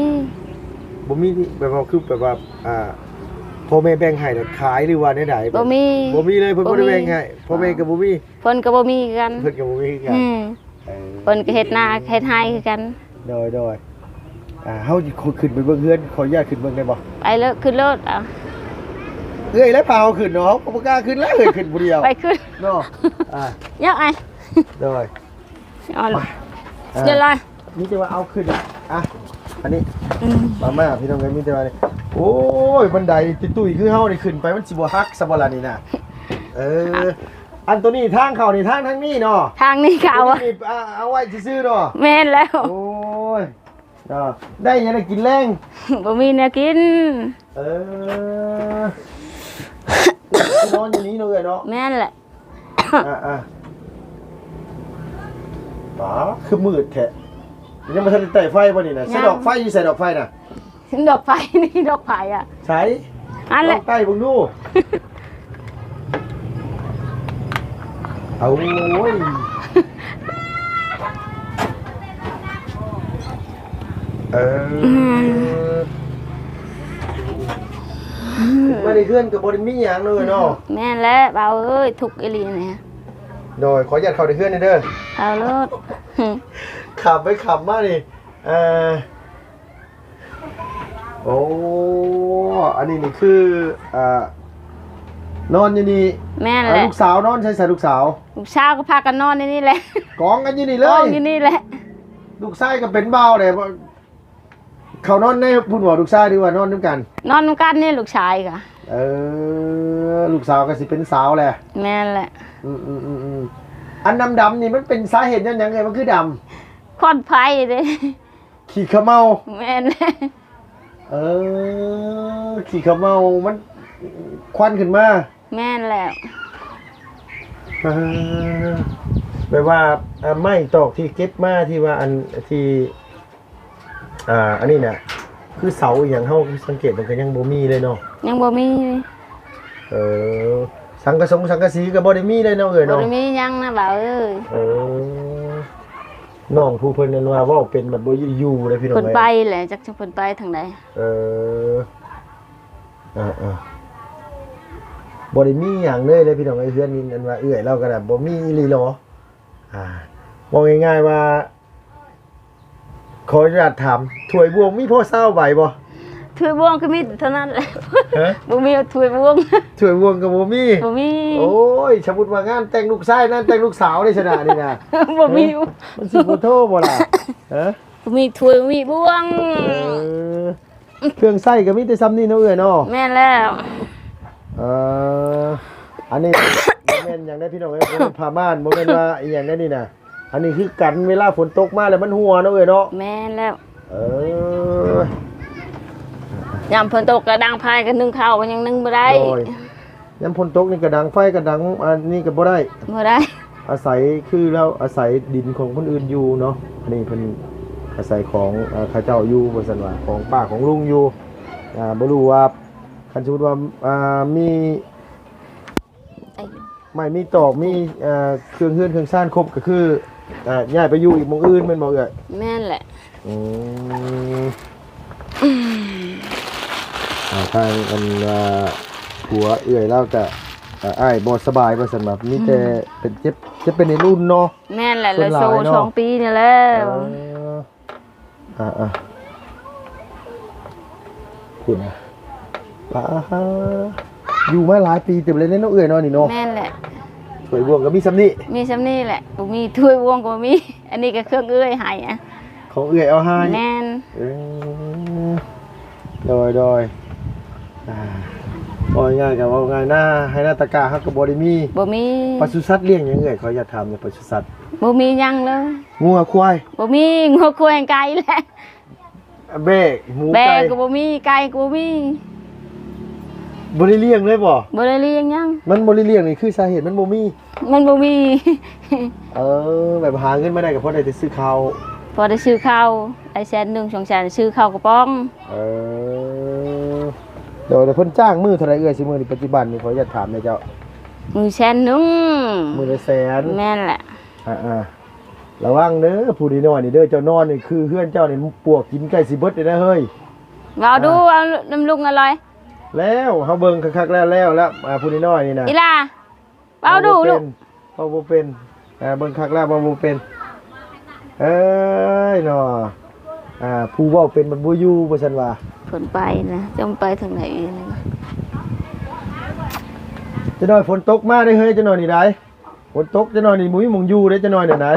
ບໍ່ມີ ແບບວ່າຄືແບບວ່າ ອ່າ ພໍ່ແມ່ແບ່ງໃຫ້ແລ້ວຂາຍ ຫຼືວ່າແນວໃດ? ບໍ່ມີ ບໍ່ມີເລີຍ. ເພິ່ນບໍ່ໄດ້ແບ່ງໃຫ້ ພໍ່ແມ່ກໍບໍ່ມີ? ເພິ່ນກໍບໍ່ມີຄືກັນ. ເພິ່ນກໍບໍ່ມີຄືກັນ. ອືມ ເອີ ເພິ່ນກໍເຮັດນາເຮັດໄຮ່ຄືກັນ. ໂດຍ ໂດຍ ອ່າ ເຮົາຊິຂຶ້ນໄປເບິ່ງເຮືອນ ຂໍອະນຸຍາດຂຶ້ນເບິ່ງໄດ້ບໍ່? ໄປເລີຍ ຂຶ້ນໂລດ. ເອົາ ເອື້ອຍແຫຼະພາເຮົາຂຶ້ນເນາະ ເຮົາກໍບໍ່ກ້າຂຶ້ນແລ້ວ ເອື້ອຍຂຶ້ນຜູ້ດຽວ ໄປຂຶ້ນເນາະ. ອ່າ ຍາກໄອ. ໂດຍ ເອົາ ເອົາ ມີແຕ່ວ່າເອົາຂຶ້ນ. ອ່ະ ອັນນີ້ ອືມ ມາ ມາ ພີ່ນ້ອງເອີຍ ມີແຕ່ວ່ານີ້ ໂອ້ຍ ບັນໄດຕຸ້ຍໆ ຄືເຮົານີ້ຂຶ້ນໄປ ມັນຊິບໍ່ຫັກຊະບໍ່ລະນີ້ນະ? ເອີ ອັນໂຕນີ້ທາງເຂົ້ານີ້ ທາງ ທາງນີ້ເນາະ? ທາງນີ້ເຂົ້າ ຕົວນີ້ນີ້ ອ່າ ເອົາໄວ້ຊື່ໆເນາະ? ແມ່ນແລ້ວ. ໂອ້ຍ ເນາະ ໄດ້ຫຍັງໄດ້ກິນແລງ? ບໍ່ມີແນວກິນ. ເອີ ນອນຢູ່ນີ້ເນາະ ເອື້ອຍເນາະ? ແມ່ນແຫຼະ. ອ່າໆ ປາ ຄືມືດແທ້ ຍັງບໍ່ທັນໄດ້ໄຕ້ໄຟບໍ່ນີ້ນະ? ໃສ່ດອກໄຟຢູ່ໃສ ດອກໄຟນະ? ດອກໄຟນີ້ ດອກໄຟອະ ໃສ? ອັນແຫຼະ ລອງໄຕ້ເບິ່ງດູ. ເອົາ ໂອ້ຍ ເອີ ອືມ ມາໃນເຮືອນກໍບໍ່ໄດ້ມີຫຍັງເລີຍເນາະ. ແມ່ນແຫຼະ ບ່າວເອີຍ ທຸກອີ່ຫຼີນີ້. ໂດຍ ຂໍອະນຸຍາດເຂົ້າໃນເຮືອນແດ່ເດີ. ເຂົ້າໂລດ. ຂັບໄປຂັບມານີ້ ເອີ ໂອ້ ອັນນີ້ນີ້ຄື ອ່າ ນອນຢູ່ນີ້. ແມ່ນແຫຼະ. ອ່າ ລູກສາວນອນໃສ ລູກສາວ? ລູກສາວກໍພາກັນນອນໃນນີ້ແຫຼະ ກອງກັນຢູ່ນີ້ເລີຍ ກອງຢູ່ນີ້ແຫຼະ. ລູກຊາຍກໍເປັນບ່າວແຫຼະ ເຂົານອນໃນພຸ້ນບໍ່ ລູກຊາຍ ຫຼືວ່ານອນນຳກັນ? ນອນນຳກັນນີ້ ລູກຊາຍກະ. ເອີ ລູກສາວກໍຊິເປັນສາວແຫຼະ. ແມ່ນແຫຼະ. ອືມໆໆໆ ອັນດຳໆນີ້ມັນເປັນສາເຫດຍ້ອນຫຍັງເອີຍ ມັນຄືດຳ? ຄວັນໄຟເດ້. ຂີ້ຂະເມົາ. ແມ່ນແຫຼະ. ເອີ ຂີ້ຂະເມົາມັນຄວັນຂຶ້ນມາ. ແມ່ນແລ້ວ. ເອີ ແບບວ່າ ອ່າ ໄມ້ຕອກທີ່ເກັບມາທີ່ວ່າ ອັນທີ່ ອ່າ ອັນນີ້ນະ ຄືເສົາອີ່ຫຍັງ ເຮົາສັງເກດມັນກໍຍັງບໍ່ມີເລີຍເນາະ? ຍັງບໍ່ມີ. ເອີ ສັງກະສົງສັງກະສີກໍບໍ່ໄດ້ມີເລີຍເນາະ ເອີຍເນາະ? ບໍ່ໄດ້ມີຫຍັງນະບ່າວເອີຍ. ເອີ ນ້ອງຜູ້ເພິ່ນນັ້ນວ່າເວົ້າເປັນບັດບໍ່ຢູ່ເດ້ພີ່ນ້ອງເອີຍ. ເພິ່ນໄປແຫຼະ ຈັກເພິ່ນໄປທາງໃດ. ເອີ ອ່າໆ ບໍ່ໄດ້ມີຫຍັງເລີຍເດ້ພີ່ນ້ອງເອີຍ. ເຮືອນນີ້ ອັນວ່າເອື້ອຍລາວກໍໄດ້ ບໍ່ມີອີ່ຫຼີເນາະ. ອ່າ ເວົ້າງ່າຍໆວ່າ ຂໍອະນຸຍາດຖາມ ຖ້ວຍບ່ວງມີພໍຊາວໃບບໍ່? ຖ້ວຍບ່ວງກໍມີເທົ່ານັ້ນແຫຼະ. ຮະ? ບໍ່ມີຖ້ວຍບ່ວງ. ຖ້ວຍບ່ວງກໍບໍ່ມີ? ບໍ່ມີ. ໂອ້ຍ ສົມມຸດວ່າງານແຕ່ງລູກຊາຍ ງານແຕ່ງລູກສາວໃດ໋ຊັ້ນນະ ນີ້ນະ. ບໍ່ມີ. ຮະ? ມັນຊິບໍ່ໂທບໍ່ລະ? ຮະ? ບໍ່ມີຖ້ວຍ ບໍ່ມີບ່ວງ. ເອີ ເຄື່ອງໃຊ້ກໍມີແຕ່ຊ່ຳນີ້ເນາະເອື້ອຍເນາະ? ແມ່ນແລ້ວ. ເອີ ອັນນີ້ບໍ່ແມ່ນຫຍັງເດ້ພີ່ນ້ອງເອີຍ ບໍ່ແມ່ນຜ້າມ່ານ ບໍ່ແມ່ນວ່າອີ່ຫຍັງເດ້ນີ້ນະ. ອັນນີ້ຄືກັນ ເວລາຝົນຕົກມາແລ້ວມັນຮົ່ວເນາະເອື້ອຍເນາະ? ແມ່ນແລ້ວ. ເອີ ຍາມຝົນຕົກກໍດັງໄຟ ກໍໜຶ້ງເຂົ້າກໍຍັງໜຶ້ງບໍ່ໄດ້. ໂດຍ. ຍາມຝົນຕົກນີ້ກໍດັງໄຟ ກໍດັງອັນນີ້ກໍບໍ່ໄດ້. ບໍ່ໄດ້. ອາໄສ ຄືລາວອາໄສດິນຂອງຄົນອື່ນຢູ່ເນາະ. ອັນນີ້ເພິ່ນ ອາໄສຂອງ ເອີ່ ເຂົາເຈົ້າຢູ່ ວ່າຊັ້ນວ່າ ຂອງປ້າຂອງລຸງຢູ່. ອ່າ ບໍ່ຮູ້ວ່າ ຄັນສົມມຸດວ່າ ອ່າ ມີ ໄອ້ ໄມ້ມີຕອກ ມີ ເອີ່ ເຄື່ອງເຮືອນເຄື່ອງຊານຄົບ ກໍຄື ເອີ່ ຍ້າຍໄປຢູ່ອີກໝ່ອງອື່ນແມ່ນບໍ່ເອື້ອຍ? ແມ່ນແຫຼະ. ອືມ ອ່າ ທາງອັນວ່າຜົວເອື້ອຍລາວກະ ອ່າ ອ້າຍບໍ່ສະບາຍວ່າຊັ້ນວ່າ ມີແຕ່ ອືມ ເປັນເຈັບ ເຈັບເປັນເອັນອຸ່ນເນາະ. ແມ່ນແຫຼະ ສ່ວນຫຼາຍເນາະ ລະໂຊສອງປີນີ້ແຫຼະ. ເອີ ອ່າໆ ພຸ້ນນະ ປາ ຢູ່ມາຫຼາຍປີເຕີບແລ້ວເນາະເອື້ອຍເນາະ ນີ້ເນາະ. ແມ່ນແຫຼະ. ຖ້ວຍບ່ວງກໍມີສ່ຳນີ້ ມີສ່ຳນີ້ແຫຼະ ບໍ່ມີຖ້ວຍບ່ວງກໍບໍ່ມີ. ອັນນີ້ກໍເຄື່ອງເອື້ອຍໃຫ້ອະ ຂອງເອື້ອຍເອົາໃຫ້. ແມ່ນ. ເອີ ໂດຍໆ ອ່າ ເວົ້າງ່າຍໆ ກໍເວົ້າງ່າຍ ນາໄຮ່ນາຕາກ້າເຮົາກໍບໍ່ໄດ້ມີ ບໍ່ມີ. ປະສຸສັດລ້ຽງຫຍັງເອື້ອຍ? ຂໍອະນຸຍາດຖາມແດ່ ປະສຸສັດ ບໍ່ມີຫຍັງເລີຍ. ງົວຄວາຍ ບໍ່ມີ. ງົວຄວາຍ ໄກ່ແຫຼະ ແບ້ ໝູ ແບ້ ໄກ່ ກໍບໍ່ມີ ໄກ່ກໍບໍ່ມີ. ບໍ່ໄດ້ລ້ຽງເລີຍບໍ່? ບໍ່ໄດ້ລ້ຽງຫຍັງ. ມັນບໍ່ໄດ້ລ້ຽງນີ້ ຄືສາເຫດມັນບໍ່ມີ ມັນບໍ່ມີ. ເອີ ແບບຫາເງິນມາໄດ້ກໍພໍໄດ້ແຕ່ຊື້ເຂົ້າ ພໍໄດ້ຊື້ເຂົ້າ ໄດ້ແສນໜຶ່ງ ສອງແສນ ຊື້ເຂົ້າກະປ໋ອງ. ເອີ ໂດຍ ແລ້ວເພິ່ນຈ້າງມື້ເທົ່າໃດເອື້ອຍ ຊຸມື້ນີ້ ປັດຈຸບັນນີ້? ຂໍອະນຸຍາດຖາມແດ່ເຈົ້າ. ມື້ແສນໜຶ່ງ ມື້ລະແສນ. ແມ່ນແຫຼະ. ອ່າໆ ລະວັງເດີ ຜູ້ນ້ອຍໆນີ້ເດີ ເຈົ້ານອນນີ້ ຄືເຮືອນເຈົ້ານີ້ ປວກກິນໃກ້ຊິເບິດເລີຍນະເຮີ້ຍ. ເວົ້າດູ ອ່າ ເວົ້ານຳລຸງອະລອຍ. ແລ້ວ ເຮົາເບິ່ງຄັກໆແລ້ວ ແລ້ວລະ ອ່າ ຜູ້ນ້ອຍໆນີ້ນະ. ອີ່ຫຼ້າ ເວົ້າດູລູກ ເວົ້າບໍ່ເປັນ ເວົ້າບໍ່ເປັນ ອ່າ ເບິ່ງຄັກແລ້ວເວົ້າບໍ່ເປັນ. ເອີຍເນາະ ອ່າ ຜູ້ເວົ້າເປັນມັນບໍ່ຢູ່ ວ່າຊັ້ນວ່າ. ເພິ່ນໄປນະ ຈັກໄປທາງໃດ. ຈັກໜ້ອຍຝົນຕົກມາເດ້ເຮີ້ຍ ຈັກໜ້ອຍນີ້ໄດ໋. ຝົນຕົກຈັກໜ້ອຍນີ້ບໍ່ມີໝ່ອງຢູ່ເດ້ ຈັກໜ້ອຍນີ້ໄດ໋.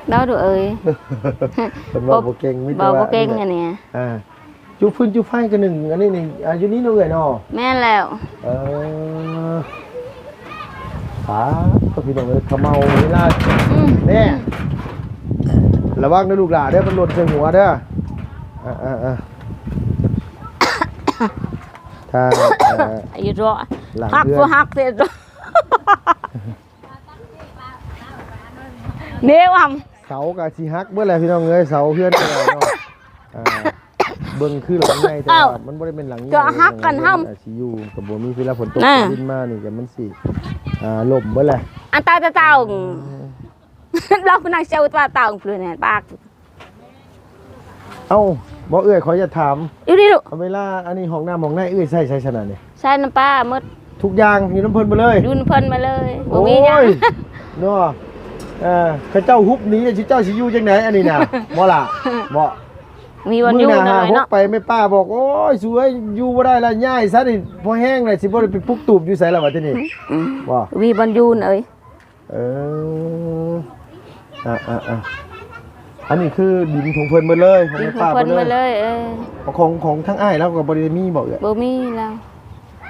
ເວົ້າດູເອີຍ ເພິ່ນເວົ້າບໍ່ເກັ່ງ ມີແຕ່ວ່າ ເວົ້າບໍ່ເກັ່ງອັນນີ້. ອ່າ ຈູຟືນຈູໄຟກໍໜຶ່ງ ອັນນີ້ນີ້ ອ່າ ຢູ່ນີ້ເນາະເອື້ອຍເນາະ. ແມ່ນແລ້ວ. ເອີ ປາດ ພີ່ນ້ອງເອີຍ ຂະເໝົາເວລາ. ອືມ ແນ່ ລະວັງເດີລູກຫຼ້າເດີ ມັນຫຼົ່ນໃສ່ຫົວເດີ. ອ່າໆ ທາງ ເອີ ຢູ່ເດາະ ຮັກບໍ່ຮັກເດາະ. ແນວຫຳ ເສົາກໍຊິຫັກເບິດແຫຼະພີ່ນ້ອງເອີຍ ເສົາເຮືອນກໍໄດ້ເນາະ. ອ່າ ເບິ່ງຄືຫຼັງໃຫຍ່ ແຕ່ວ່າມັນບໍ່ໄດ້ແມ່ນຫຼັງໃຫຍ່ ກໍຫັກກັນຫຳ ຊິຢູ່ກໍບໍ່ມີ. ເວລາຝົນຕົກ ນະ ດິນມານີ້ກໍມັນຊິ ອ່າ ລົ້ມເບິດແຫຼະ. ອັນຕາຕາຕາ ເອີ ລາວຜູ້ນາງເຈົ້າວ່າຕາເພື່ອນປາກ. ເອົ້າ ບໍ່ເອື້ອຍ ຂໍຢາກຖາມ ຢູ່ນີ້ລູກ ເວລາອັນນີ້ຫ້ອງນ້ຳຫ້ອງໃນເອື້ອຍໃຊ້ໃສຊັ້ນນະນີ້? ໃຊ້ນຳປ້າໝົດ ທຸກຢ່າງຢູ່ນຳເພິ່ນໝົດເລີຍ? ຢູ່ນຳເພິ່ນໝົດເລີຍ ໂອ້ຍ ບໍ່ມີຫຍັງເນາະ. ເອີ ເຂົາເຈົ້າຮຸບໜີ ເຈົ້າຊິຢູ່ຈັ່ງໃດອັນນີ້ນະ? ບໍ່ລະ ບໍ່ມີບ່ອນຢູ່. ມື້ໜ້າຫາຫົກໄປແມ່ປ້າບອກ ໂອ້ຍ ສວຍ ຢູ່ບໍ່ໄດ້ລະ ຍ້າຍຊະນີ້ ພໍແຮງແລ້ວ ຊິບໍ່ໄດ້ໄປປຸກຕູບຢູ່ໃສລະບັດທີນີ້ ບໍ່ມີບ່ອນຢູ່ເອີຍ. ເອີ ອ່າໆໆ ອັນນີ້ຄືດິນຂອງເພິ່ນໝົດເລີຍ ຂອງແມ່ປ້າໝົດເລີຍ. ເອີ ຂອງ ຂອງທາງອ້າຍລາວກໍບໍ່ໄດ້ມີບໍ່ເອື້ອຍ? ບໍ່ມີລາວ.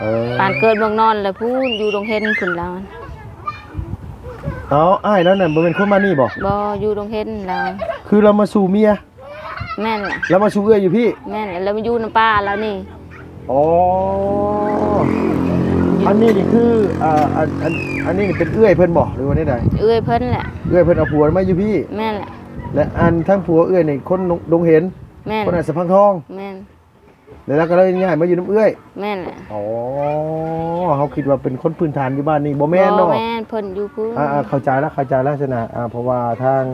ເອີ ບ້ານເກີດເມືອງນອນລະພຸ້ນ ຢູ່ດົງເຫັນພຸ້ນລາວ. ເອົ້າ ອ້າຍລາວນັ້ນບໍ່ແມ່ນຄົນບ້ານນີ້ບໍ່? ບໍ່ ຢູ່ດົງເຫັນລາວ. ຄືລາວມາສູ່ເມຍ? ແມ່ນລະ ລາວມາສູ່ເອື້ອຍຢູ່ພີ້? ແມ່ນລະ ລາວມາຢູ່ນຳປ້າລາວນີ້. ອໍ ອັນນີ້ນີ້ຄື ອ່າ ອັນ ອັນ ອັນນີ້ນີ້ເປັນເອື້ອຍເພິ່ນບໍ່ ຫຼືວ່າແນວໃດ? ເອື້ອຍເພິ່ນແຫຼະ. ເອື້ອຍເພິ່ນເອົາຜົວມາຢູ່ພີ້? ແມ່ນແຫຼະ. ແລະ ອັນທັງຜົວເອື້ອຍນີ້ຄົນດົງເຫັນ? ແມ່ນ. ຄົນອັດສະພັງທອງ? ແມ່ນ. ແລ້ວລາວກໍເລີຍຍ້າຍມາຢູ່ນຳເອື້ອຍ? ແມ່ນແຫຼະ. ອໍ ເຮົາຄິດວ່າເປັນຄົນພື້ນຖານຢູ່ບ້ານນີ້ ບໍ່ແມ່ນເນາະ? ບໍ່ແມ່ນ ເພິ່ນຢູ່ພຸ້ນ. ອ່າໆ ເຂົ້າໃຈລະ ເຂົ້າໃຈລະຊັ້ນນະ. ອ່າ ເພາະວ່າທາງ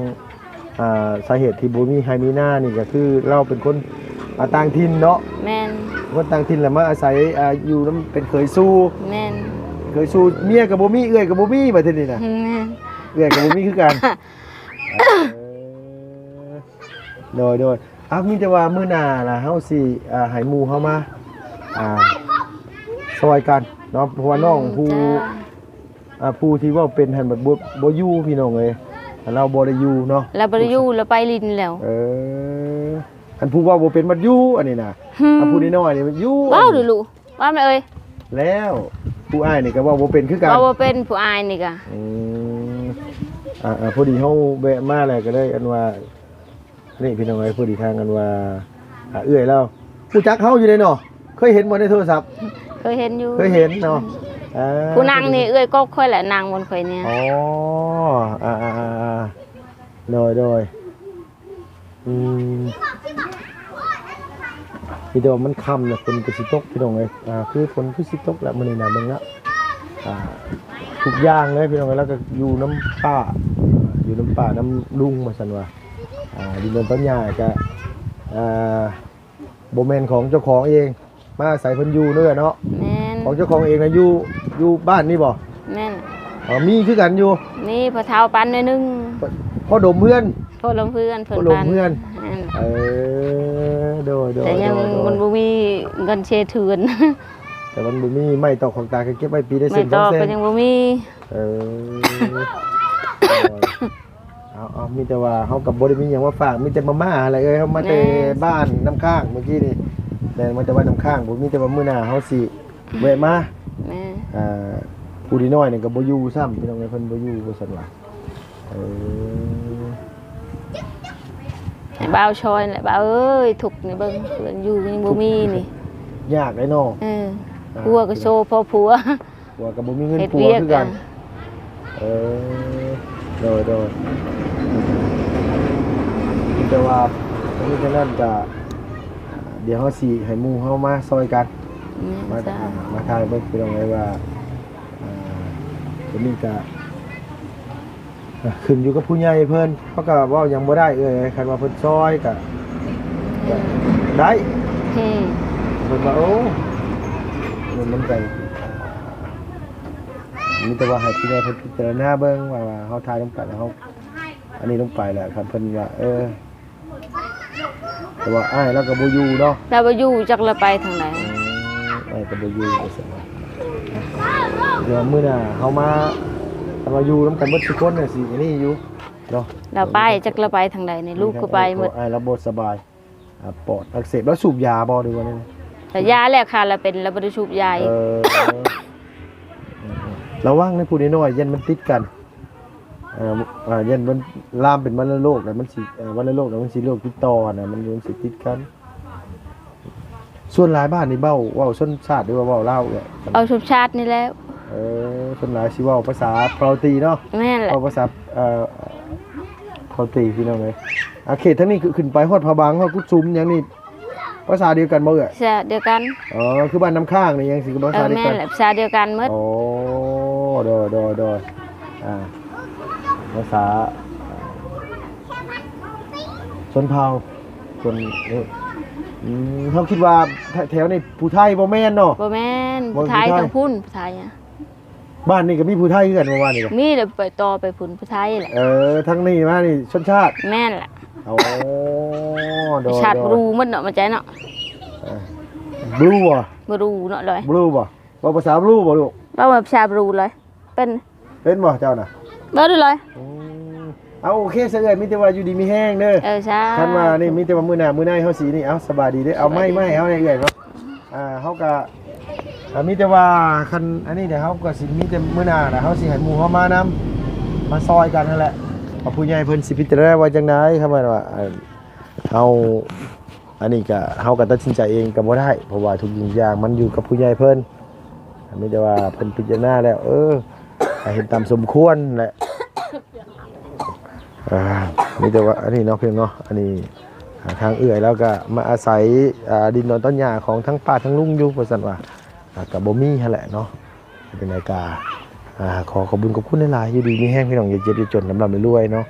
ອ່າ ສາເຫດທີ່ບໍ່ມີໄຮ່ມີນານີ້ກໍຄືລາວເປັນຄົນ ອ່າ ຕ່າງຖິ່ນເນາະ? ແມ່ນ. ຄົນຕ່າງຖິ່ນແລ້ວມາອາໄສ ອ່າ ຢູ່ນຳເປັນເຂີຍສູ່? ແມ່ນ. ເຂີຍສູ່ ເມຍກໍບໍ່ມີ ເອື້ອຍກໍບໍ່ມີ ບັດທີນີ້ນະ. ແມ່ນ. ເອື້ອຍກໍບໍ່ມີຄືກັນ. ເອີ ໂດຍໆ ອ່າ ມີແຕ່ວ່າມື້ໜ້າລະເຮົາຊິ ອ່າ ໃຫ້ໝູ່ເຮົາມາ ອ່າ ຊ່ອຍກັນເນາະ ເພາະວ່ານ້ອງ ອືມ ຜູ້ ເຈົ້າ ອ່າ ຜູ້ທີ່ເວົ້າເປັນຫັ້ນບັດບໍ່ ບໍ່ຢູ່ພີ່ນ້ອງເອີຍ ລາວບໍ່ໄດ້ຢູ່ເນາະ. ລາວບໍ່ໄດ້ຢູ່ ລາວໄປຫຼິ້ນແລ້ວ. ເອີ ອັນຜູ້ເວົ້າບໍ່ເປັນບັດຢູ່ ອັນນີ້ນະ. ອືມ ອັນຜູ້ນ້ອຍໆນີ້ມັນຢູ່. ເວົ້າດູລູກ ວ່າແມ່ເອີຍ. ແລ້ວຜູ້ອ້າຍນີ້ກໍເວົ້າບໍ່ເປັນຄືກັນ. ເວົ້າບໍ່ເປັນ ຜູ້ອ້າຍນີ້ກະ. ອືມ ອ່າໆ ພໍດີເຮົາແວະມາແລ້ວກໍເລີຍ ອັນວ່າ ນີ້ພີ່ນ້ອງເອີຍ ພໍດີທາງ ອັນວ່າ ອ່າ ເອື້ອຍລາວຮູ້ຈັກເຮົາຢູ່ເດ້ເນາະ. ເຄີຍເຫັນບໍ່ໃນໂທລະສັບ? ເຄີຍເຫັນຢູ່. ເຄີຍເຫັນເນາະ. ອ່າ ຜູ້ນັ່ງນີ້ເອື້ອຍກົກຂ້ອຍແຫຼະ ນັ່ງບ່ອນຂ້ອຍນີ້. ອໍ ອ່າໆໆ ໂດຍ ອືມ ມີແຕ່ວ່າມັນຄ່ຳແລ້ວ ຝົນກໍຊິຕົກ ພີ່ນ້ອງເອີຍ. ອ່າ ຄືຝົນຄືຊິຕົກແລ້ວມື້ນີ້ນະ ເບິ່ງລະ ອ່າ ທຸກຢ່າງເລີຍ ພີ່ນ້ອງເອີຍ. ລາວກໍຢູ່ນຳປ້າ ຢູ່ນຳປ້ານຳລຸງວ່າຊັ້ນວ່າ ອ່າ ດິນດອນຕອນຫຍ້າກໍ ອ່າ ບໍ່ແມ່ນຂອງເຈົ້າຂອງເອງ ມາອາໄສເພິ່ນຢູ່ເດີເນາະ. ແມ່ນ ຂອງເຈົ້າຂອງເອງນະ ຢູ່ ຢູ່ບ້ານນີ້ບໍ່? ແມ່ນ ເອີ ມີຄືກັນຢູ່ ມີພໍ່ເຖົ້າປັນໜ້ອຍໜຶ່ງ ພໍດົມເຮືອນ ພໍດົມເຮືອນ ເພິ່ນ ພໍດົມເຮືອນ ແມ່ນ ເອີ ໂດຍໆ ແຕ່ຍັງ ໂດຍໆ ມັນບໍ່ມີເງິນເຊເຖືອນ ແຕ່ມັນບໍ່ມີ ໄມ້ຕອກຂອງຕາກໍເກັບໄວ້ປີລະເຊັນສອງເຊັນ ໄມ້ຕອກກໍຍັງບໍ່ມີ ເອີ ໂດຍ. ເອົາ ເອົາ ມີແຕ່ວ່າເຮົາກໍບໍ່ໄດ້ມີຫຍັງມາຝາກ ມີແຕ່ມາມ່າຫັ້ນແຫຼະເອີຍ. ເຮົາມາແຕ່ ແມ່ນ ບ້ານນ້ຳຄ້າງມື້ກີ້ນີ້ ແມ່ນ ມາແຕ່ບ້ານນ້ຳຄ້າງພຸ້ນ. ມີແຕ່ວ່າມື້ໜ້າເຮົາຊິແວະມາ ແມ່ນ ອ່າ ຜູ້ນ້ອຍໆນີ້ກໍບໍ່ຢູ່ຊ້ຳ ພີ່ນ້ອງເອີຍ ເພິ່ນບໍ່ຢູ່ວ່າຊັ້ນວ່າ ເອີ ໃຫ້ບ່າວຊ່ອຍແຫຼະ ບ່າວເອີຍ ທຸກນີ້ເບິ່ງ ເຮືອນຢູ່ຍັງບໍ່ມີນີ້ ຍາກເດ້ເນາະ ເອີ ອ່າ ຜົວກໍໂຊພໍຜົວ ຜົວກໍບໍ່ມີເງິນ ເຮັດວຽກ ຜົວຄືກັນ ເອີ ໂດຍໆ ມີແຕ່ວ່າ ມີແຕ່ນັ້ນກະ ດຽວເຮົາຊິໃຫ້ໝູ່ເຮົາມາຊ່ອຍກັນ ແມ່ນ ມາ ມາຖ່າຍເບິ່ງ ພີ່ນ້ອງເອີຍ ວ່າ ອ່າ ຕົວນີ້ກະ ອ່ະ ຂຶ້ນຢູ່ກັບຜູ້ໃຫຍ່ເພິ່ນ ເຮົາກໍເວົ້າຫຍັງບໍ່ໄດ້ເອີຍ ຄັນວ່າເພິ່ນຊ່ອຍກໍ ກໍ ອືມ ໄດ້ ອືມ ເພິ່ນວ່າ ໂອ້ ມັນ ມັນກໍ ມີແຕ່ວ່າໃຫ້ຜູ້ໃຫຍ່ເພິ່ນພິຈາລະນາເບິ່ງວ່າ ວ່າເຮົາຖ່າຍນຳກັນ ເຮົາອັນນີ້ລົງໄປແລ້ວ ຄັນເພິ່ນວ່າ ເອີ ແຕ່ວ່າອ້າຍລາວກໍບໍ່ຢູ່ເນາະ ລາວບໍ່ຢູ່ ຈັກລາວໄປທາງໃດ ອືມ ອ້າຍກໍບໍ່ຢູ່ ວ່າຊັ້ນວ່າ ດຽວມື້ໜ້າເຮົາມາ ຄັນວ່າຢູ່ນຳກັນເບິດທຸກຄົນນີ້ ຊິອັນນີ້ຢູ່ເນາະ ລາວໄປ ຈັກລາວໄປທາງໃດນີ້ ລູກກໍໄປໝົດ ອ້າຍລາວບໍ່ສະບາຍ ອ່າ ປອດອັກເສບ ລາວສູບຢາບໍ່ ຫຼືວ່າແນວໃດ? ແຕ່ຢາແລ້ວ ຄາລາວເປັນ ລາວບໍ່ໄດ້ສູບຢາອີກ ເອີ ລະວັງໃນຜູ້ນ້ອຍໆ ຢ້ານມັນຕິດກັນ ເອີ ອ່າ ຢ້ານມັນລາມເປັນວັນນະໂລກ ແລ້ວມັນຊິ ເອີ ວັນນະໂລກ ແລ້ວມັນຊິໂລກຕິດຕໍ່ນະ ມັນ ມັນຊິຕິດກັນ. ສ່ວນຫຼາຍບ້ານນີ້ເວົ້າ ເວົ້າຊົນຊາດ ຫຼືວ່າເວົ້າລາວເອື້ອຍ? ເວົ້າຊົນຊາດນີ້ແຫຼະ ເອີ ສ່ວນຫຼາຍຊິເວົ້າພາສາເຜົ່າຕີເນາະ ແມ່ນແຫຼະ ເວົ້າພາສາ ເອີ ເຜົ່າຕີ ພີ່ນ້ອງເອີຍ. ອາ ເຂດທາງນີ້ ຂຶ້ນໄປຮອດພະບັງ ຮອດກຸດຊຸມຫຍັງນີ້ ພາສາດຽວກັນບໍ່ເອື້ອຍ? ພາສາດຽວກັນ ອໍ ຄືບ້ານນ້ຳຄ້າງນີ້ຫຍັງຊິກໍພາສາດຽວກັນ ແມ່ນແຫຼະ ພາສາດຽວກັນໝົດ ໂອ້ ໂດຍໆ ອ່າ ພາສາຊົນເຜົ່າ ຄົນນີ້ ອືມ ເຮົາຄິດວ່າແຖວນີ້ຜູ້ໄທບໍ່ແມ່ນເນາະ? ບໍ່ແມ່ນ ບໍ່ ຜູ້ໄທ ຜູ້ໄທ ທາງພຸ້ນ ຜູ້ໄທອະ ບ້ານນີ້ກໍມີຜູ້ໄທຄືກັນ ໝູ່ບ້ານນີ້ກໍມີ ແລ້ວໄປຕໍ່ໄປພຸ້ນ ຜູ້ໄທແຫຼະ ເອີ ທາງນີ້ມານີ້ຊົນຊາດ ແມ່ນແຫຼະ ໂອ້ ໂດຍໆ ຊາດບຣູໝົດເນາະ ມາໃຈເນາະ ເອີ ບຣູບໍ່? ບຣູເນາະ ໂດຍ ບຣູບໍ່? ເວົ້າພາສາບຣູບໍ່ລູກ? ເວົ້າພາສາບຣູເລີຍ ເປັນ ເປັນບໍ່ເຈົ້ານະ? ເວົ້າໄດ້ເລີຍ ອືມ ເອົາ ໂອເຄຊະເອື້ອຍ ມີແຕ່ວ່າຢູ່ດີມີແຮງເດີ ເອີ ສາທຸ ຄັນວ່ານີ້ ມີແຕ່ວ່າມື້ໜ້າມື້ໃນເຮົາຊິນີ້ ເອົາ ສະບາຍດີເດີ ເອົາໄມ້ ໄມ້ເຮົາໃຫ້ເອື້ອຍເນາະ ອ່າ ເຮົາກະ ອ່າ ມີແຕ່ວ່າຄັນອັນນີ້ເດ ເຮົາກະຊິມີແຕ່ມື້ໜ້ານະ ເຮົາຊິໃຫ້ໝູ່ເຮົາມານຳ ມາຊ່ອຍກັນຫັ້ນແຫຼະ ວ່າຜູ້ໃຫຍ່ເພິ່ນຊິພິຈາລະນາວ່າຈັ່ງໃດ ຄັນວ່າ ເຮົາ ອັນນີ້ກະ ເຮົາກະຕັດສິນໃຈເອງກະບໍ່ໄດ້ ເພາະວ່າທຸກສິ່ງທຸກຢ່າງມັນຢູ່ກັບຜູ້ໃຫຍ່ເພິ່ນ ມີແຕ່ວ່າເພິ່ນພິຈາລະນາແລ້ວ ເອີ ໃຫ້ເຫັນຕາມສົມຄວນແຫຼະ ອ່າ ມີແຕ່ວ່າອັນນີ້ເນາະ ພີ່ນ້ອງເນາະ ອັນນີ້ ອ່າ ທາງເອື້ອຍລາວກະມາອາໄສ ອ່າ ດິນດອນຕອນຫຍ້າຂອງທັງປ້າທັງລຸງຢູ່ ວ່າຊັ້ນວ່າ ອ່າ ກະບໍ່ມີຫັ້ນແຫຼະເນາະ. ເປັນຈັ່ງໃດກະ ອ່າ ຂໍຂອບບຸນຂອບຄຸນຫຼາຍໆ ຢູ່ດີມີແຮງພີ່ນ້ອງ ຢ່າເຈັບຢ່າຈົນ ລ່ຳໆລວຍໆເນາະ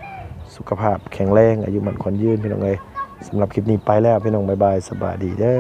ສຸຂະພາບແຂງແຮງ ອາຍຸໝັ້ນຂວັນຍືນພີ່ນ້ອງເອີຍ. ສຳລັບຄລິບນີ້ໄປແລ້ວພີ່ນ້ອງ ບາຍບາຍ ສະບາຍດີເດີ.